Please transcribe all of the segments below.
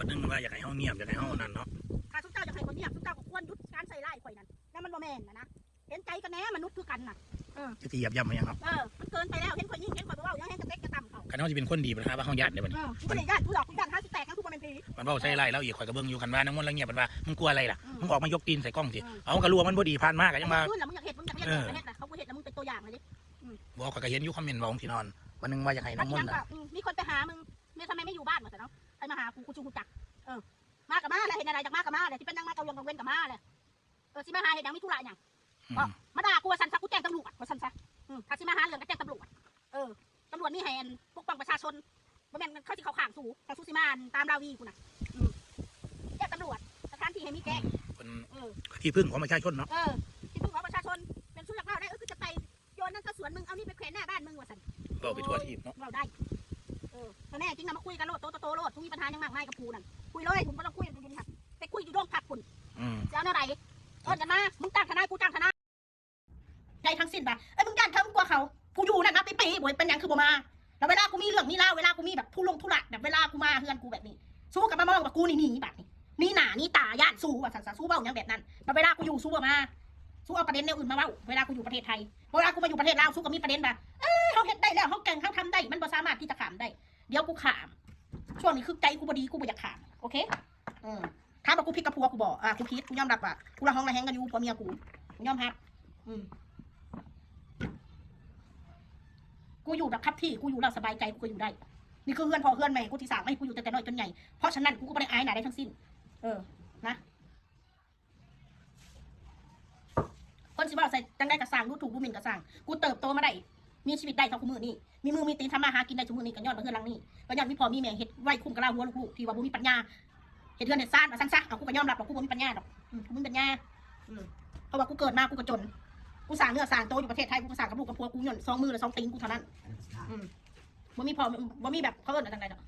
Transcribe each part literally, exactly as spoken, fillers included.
คนหนึ่งว่าอยากให้เฮาเงียบ อยากให้เฮานั่นเนาะ ถ้าซุมเจ้าอยากให้ข่อยเงียบ ซุมเจ้าก็ควรหยุดการใส่ร้ายข่อยนั่น นั่นมันบ่แม่นนะนะ เห็นใจกันแหน่ มนุษย์คือกันน่ะ เออ จะเหยียบย่ำมันหยังเนาะ เออ มันเกินไปแล้ว เห็นข่อยยิ่ง เห็นข่อยบ่เว้าหยัง เห็นกระเต็กกระต่ำเขา คันเฮาสิเป็นคนดี มันหาว่าเฮาย้านเด้บัดนี้ เออ กูบ่ได้ย้าน กูหลอก กูย้านหาสิแตกนะ กูบ่แม่นผี มันเว้าใส่ร้ายแล้วอีก ข่อยก็เบิ่งอยู่ คันว่าน้ำมนต์ละเงียบ มันว่า มึงกลัวอะไรล่ะ อืม มึงออกมายกตีนใส่กล้องสิ เอาก็รู้ว่ามันบ่ดี ผ่านมาก็ยังว่า ขึ้นแล้ว มึงอยากเห็น มึงอยากเห็น เออ ก็เห็นนะ เขากูเห็นแล้ว มึงเป็นตัวอย่างเลยดิ บอก ข่อยก็เห็นอยู่คอมเมนต์ว่าของพี่นอน วันหนึ่งว่าอยากให้ อัน น้ำมน นี้ ต์ ก็ น่ะ อืม มีคนไปหามึง เมียทำไมไม่อยู่บ้านวะสิเนาะ ใครมาหากู กูสิฮู้จัก เออ มาก็มาแล้ว เห็นอะไรอยากมาก็มาเลย ที่เป็นนางมาเกาหลวงกังเวนก็มาเลย เออ สิมาหาเห็นยัง มีธุระหยัง อืม เออ มาด่ากูว่าซั่นซะ กูแจ้งตำรวจว่าซั่นซะ อืม ถ้าสิมาหาเรื่องก็แจ้งตำรวจ เออ ตำรวจมีให้อันปกป้องประชาชน บ่แม่นเขาสิเข้าข้างสู ถ้าสูสิมาอันตามราวีกูน่ะ อืม แจ้งตำรวจ สถานที่ให้มีแจ้ง เป็น เออ ที่พึ่งของประชาชนเนาะ เออ ที่พึ่งของประชาชน เป็นสุนัขเล่าได้ เออ คือจะไปโยนนั่นซะสวนมึง เอานี่ไปแขวนหน้าบ้านมึงว่าซั่น เว้าไปทั่วทีปเนาะ เว้าได้ เออ ถ้าแน่จริงนะมาคุยกันโลด โตโตโตโลด มึงมีปัญหาหยังมากมายกับกูนั่น คุยเลย มึงบ่ต้องคุยกับกูค่ะ ไปคุยอยู่โรงพักคุณ อืม จะเอาแนวใด เอิ้นกันมา มึงจ้างทนาย กูจ้างทนาย ได้ทั้งสิ้นป่ะ เอ้ย มึงย่านเธอ มึงกลัวเขา กูอยู่นั่นมาปีๆ บ่เป็นหยังคือบ่มา แล้วเวลากูมีเรื่องมีราว เวลากูมีแบบธุลงธุระ แบบเวลากูมาเฮือนกูแบบนี้ สู้กับมามองว่ากูนี่หนีบัดนี้ หนีหน้าหนีตา ย่านสู้ว่าซั่นซะ สู้เว้าหยังแบบนั้น แล้วเวลากูอยู่สู้บ่มา สู้เอาประเด็นแนวอื่นมาเว้า เวลากูอยู่ประเทศไทย เวลากูมาอยู่ประเทศลาว สู้ก็มีประเด็นว่า เอ้ย เฮาเฮ็ดได้แล้ว เฮาเก่ง เฮาทำได้ มันบ่สามารถที่จะข้ามได้ เดี๋ยวกูข้าม ช่วงนี้คือใจกูบ่ดี กูบ่อยากข้าม โอเค เออ ถามว่ากูผิดกับผัวกูบ่ อ่า กูผิด กูยอมรับว่า กูละห้องละแฮงกันอยู่ ผัวเมียกู กูยอมรับ อืม กูอยู่แบบคับที่ กูอยู่แล้วสบายใจ กูก็อยู่ได้ นี่คือเฮือนพ่อเฮือนแม่ กูที่สร้างมาให้กูอยู่ตั้งแต่น้อยจนใหญ่ เพราะฉะนั้นกูก็บ่ได้อายหน้าใดทั้งสิ้น เออ นะ คนสิเว้าใส่จั่งใดก็ซ่าง ดูถูกดูหมิ่นก็ซ่าง กูเติบโตมาได้ มีชีวิตได้เท่าคุมื้อนี้ มีมือมีตีนทำมาหากินได้ซุมื้อนี้ก็ย้อนว่าเฮือนหลังนี้ ก็ย้อนมีพ่อมีแม่เฮ็ดไว้คุ้มกะลาหัวลูกๆ ที่ว่าบ่มีปัญญา เฮ็ดเฮือนเฮ็ดซานว่าซั่นซะ เอา กูก็ยอมรับว่ากูบ่มีปัญญาดอก อืม กูบ่มีปัญญา อืม เพราะว่ากูเกิดมากูก็จน กูสร้างเนื้อสร้างตัวอยู่ประเทศไทย กูก็สร้างกับลูกกับผัวกูย้อนสองมือและสองตีนกูเท่านั้น อืม บ่มีพ่อ บ่มีแบบ เขาเอิ้นว่าจั่งใดดอก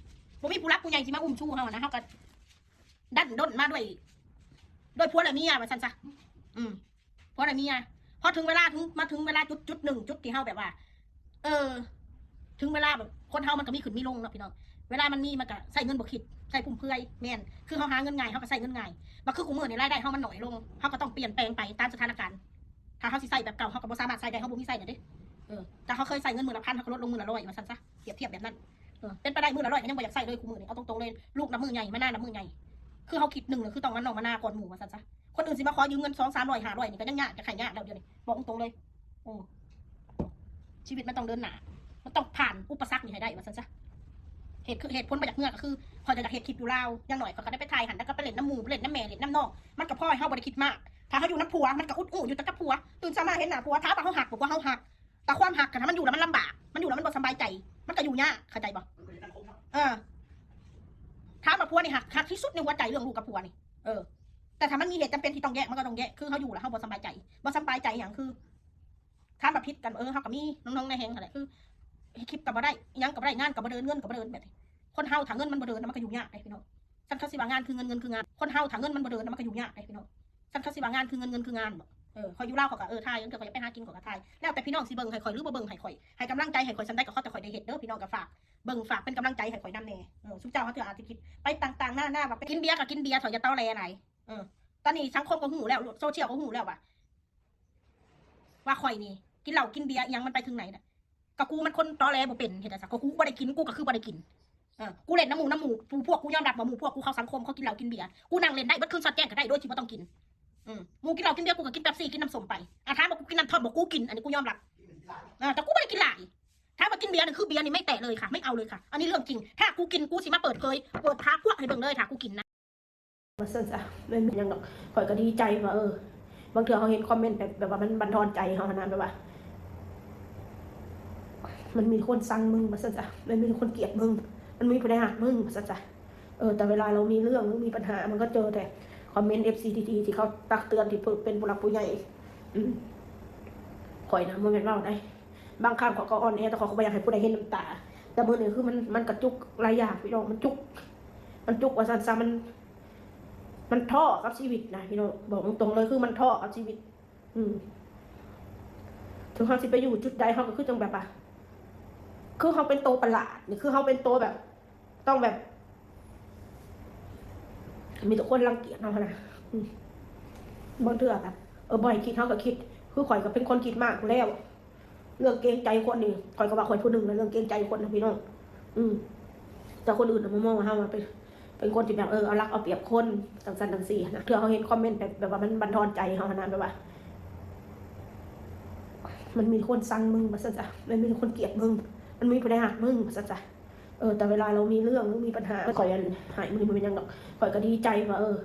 บ่มีผู้หลักผู้ใหญ่สิมาอุ้มชูเฮานะ เฮาก็ดั้นด้นมาด้วย ด้วยผัวและเมียว่าซั่นซะ อืม ผัวและเมีย พอถึงเวลา ถึง มาถึงเวลาจุด จุดหนึ่ง จุดที่เฮาแบบว่า เออ ถึงเวลาแบบ คนเฮามันก็มีขึ้นมีลงเนาะพี่น้อง เวลามันมีมันก็ใช้เงินบ่คิด ใช้ฟุ่มเฟือย แม่น คือเฮาหาเงินง่าย เฮาก็ใช้เงินง่าย บัดคือคุมื้อนี้รายได้เฮามันน้อยลง เฮาก็ต้องเปลี่ยนแปลงไปตามสถานการณ์ ถ้าเฮาสิใช้แบบเก่า เฮาก็บ่สามารถใช้ได้ เฮาบ่มีใช้แล้วเด้ เออ ถ้าเฮาเคยใช้เงินมื้อละพัน เฮาก็ลดลงมื้อละร้อยว่าซั่นซะ เปรียบเทียบแบบนั้น เออ เป็นไปได้มื้อละร้อยก็ยังบ่อยากใช้เลยคุมื้อนี้ เอาตรงๆเลย ลูกนับมื้อใหญ่ มานานับมื้อใหญ่ คือเฮาคิดหนึ่งน่ะ คือต้องมาน้องมานาก่อนหมู่ว่าซั่นซะ คนอื่นสิมาขอยืมเงินสองสามร้อย ห้าร้อยนี่ก็ยังยาก จะไขยากแล้วเดี๋ยวนี้ บอกตรงๆเลย โอ้ ชีวิตมันต้องเดินหน้า มันต้องผ่านอุปสรรคนี่ให้ได้ว่าซั่นซะ เหตุคือ เหตุผลมาจากเมื่อก็คือ ข้อยก็อยากเฮ็ดคลิปอยู่ลาว อย่างน้อยข้อยก็ได้ไปถ่ายหั้น แล้วก็ไปเล่นนำหมู่ ไปเล่นนำแม่ เล่นนำน้อง มันก็พอให้เฮาบ่ได้คิดมาก ถ้าเฮาอยู่นำผัว มันก็อุดอู้อยู่แต่กับผัว ตื่นเช้ามาเห็นหน้าผัว ถามว่าเฮาฮักบ่ บ่เฮาฮัก แต่ความฮักอะ ถ้ามันอยู่แล้วมันลำบาก มันอยู่แล้วมันบ่สำบายใจ มันก็อยู่ยาก เข้าใจบ่ เออ ถามว่าผัวนี่ฮัก ฮักที่สุดในหัวใจเรื่องลูกกับผัวนี่ เออ แต่ถ้ามันมีเหตุจำเป็นที่ต้องแยก มันก็ต้องแยก คือเฮาอยู่แล้วเฮาบ่สำบายใจ บ่สำบายใจหยังคือ ถามว่าผิดกัน เออ เฮาก็มีน้องๆในแฮงนั่นแหละ คือ คลิปก็บ่ได้ หยังก็บ่ได้ งานก็บ่เดิน เงินก็บ่เดินแบบนี้ คนเฮาถ้าเงินมันบ่เดินนะ มันก็อยู่ยากเด้พี่น้อง ซั่นเขาสิว่างานคือเงิน เงินคืองาน คนเฮาถ้าเงินมันบ่เดินนะ มันก็อยู่ยากเด้พี่น้อง ซั่นเขาสิว่างานคือเงิน เงินคืองานบ่ เออ ข้อยอยู่ลาวข้อยก็ เออ ถ่าย จั่งเทื่อข้อยอยากไปหากินข้อยก็ถ่าย แล้วแต่พี่น้องสิเบิ่งให้ข้อยหรือบ่เบิ่งให้ข้อย ให้กำลังใจให้ข้อยส่ำใดก็ขอแต่ข้อยได้เฮ็ดเด้อ พี่น้องก็ฝากเบิ่ง ฝากเป็นกำลังใจให้ข้อยนำแหน่ เออ ซุมเจ้าเฮาเทื่ออาจสิคิดไปต่างๆนานา ว่าไปกินเบียร์ก็กินเบียร์เถาะ อย่าตอแหลหลาย เออ ตอนนี้สังคมก็ฮู้แล้ว โซเชียลก็ฮู้แล้วว่า ว่าข้อยนี่กินเหล้ากินเบียร์อิหยังมันไปถึงไหนน่ะ ก็กูมันคนตอแหลบ่เป็น เฮ็ดจั่งซั้น ก็กูบ่ได้กิน กูก็คือบ่ได้กิน เออ กูเล่นนำหมู่นำหมู่ หมู่พวกกูยอมรับว่าหมู่พวกกูเข้าสังคม เขากินเหล้ากินเบียร์ กูนั่งเล่นได้เบิดคืนสอดแจ้งก็ได้ โดยที่บ่ต้องกิน อืม หมู่กินเหล้ากินเบียร์ กูก็กินเป๊ปซี่ กินน้ำส้มไป อ่ะ ถามว่ากูกินน้ำท่อมบ่ กูกิน อันนี้กูยอมรับ เออ แต่กูบ่ได้กินหลาย ถามว่ากินเบียร์นี่คือเบียร์นี่ไม่แตะเลยค่ะ ไม่เอาเลยค่ะ อันนี้เรื่องจริง ถ้ากูกิน กูสิมาเปิดเผย เปิดพาพวกให้เบิ่งเลย ถ้ากูกินนะ ว่าซั่นซะ แม่นหยังดอก ข้อยก็ดีใจว่า เออ บางเทื่อเฮาเห็นคอมเมนต์แบบ แบบว่ามันบั่นทอนใจเฮาหั้นนะ แบบว่า มันมีคนซังมึง ว่าซั่นซะ มันมีคนเกลียดมึง มันมีผู้ใดฮักมึง ว่าซั่นซะ เออ แต่เวลาเรามีเรื่องหรือมีปัญหา มันก็เจอแต่คอมเมนต์ เอฟซี ดีๆ ที่เขาตักเตือน ที่เป็นผู้หลักผู้ใหญ่ อืม ข้อยนะ บ่แม่นเว้าได้ บางครั้งข้อยก็อ่อนแอ แต่ข้อยก็บ่อยากให้ผู้ใดเห็นน้ำตา แต่มื้อนี้คือมัน มันกระจุกหลายอย่างพี่น้อง มันจุก มันจุกว่าซั่นซะ มัน มันท้อกับชีวิตนะพี่น้อง บอกตรงๆเลย คือมันท้อกับชีวิต อืม ถึงเฮาสิไปอยู่จุดใด เฮาก็คือจั่งแบบว่า คือเฮาเป็นโตประหลาดนี่ คือเฮาเป็นโตแบบ ต้องแบบ มีแต่คนรังเกียจเฮาหั้นนะ อืม บางเทื่อก็ เออ บ่ให้คิด เฮาก็คิด คือข่อยก็เป็นคนคิดมากอยู่แล้ว เรื่องเกรงใจคนนี่ ข่อยก็ว่าข่อยผู้หนึ่งนะ เรื่องเกรงใจคนนะพี่น้อง อืม แต่คนอื่นน่ะมามองว่าเฮาว่าเป็น เป็นคนที่แบบ เออ เอารัดเอาเปรียบคน จังซั่นจังซี่นะ เทื่อเฮาเห็นคอมเมนต์แบบ แบบว่ามันบั่นทอนใจเฮาหั้นนะ แบบว่า มันมีคนซังมึง ว่าซั่นซะ มันมีคนเกลียดมึง มันมีผู้ใดฮักมึง ว่าซั่นซะ เออ แต่เวลาเรามีเรื่องหรือมีปัญหา ข่อยอัน หายมื้อนี้บ่เป็นหยังดอก ข่อยก็ดีใจว่า เออ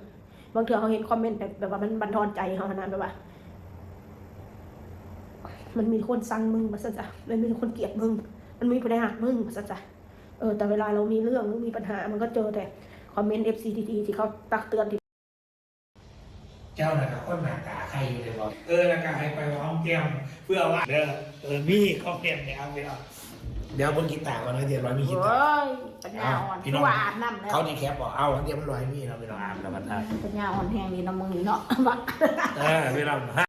บางเทื่อเฮาเห็นคอมเมนต์แบบ แบบว่ามันบั่นทอนใจเฮาหั้นนะ แบบว่า มันมีคนซังมึง ว่าซั่นซะ มันมีคนเกลียดมึง มันมีผู้ใดฮักมึง ว่าซั่นซะ เออ แต่เวลาเรามีเรื่องหรือมีปัญหา มันก็เจอแต่คอมเมนต์ เอฟซี ดีๆ ที่เขาตักเตือน ที่ เจ้าน่ะก็คนหน้าตาใครอยู่เลยบอก เออ แล้วก็ให้ไปหอมแก้มเพื่อว่า เด้อ เออ มีคอมเมนต์เนี่ย เอาไปเอา เดี๋ยวเบิ่งกีตาร์ก่อนนะ เดี๋ยวร้อยมีกีตาร์ โอ้ย ปัญญาอ่อน พี่น้อง คือว่าอาบน้ำแล้ว เขานี่แคปบอก เอา เดี๋ยวมันร้อยมีเนาะ พี่น้อง อาบแล้วมันได้ ปัญญาอ่อนแฮงนี่เนาะ มึงนี่เนาะ บัก เออ พี่น้อง หา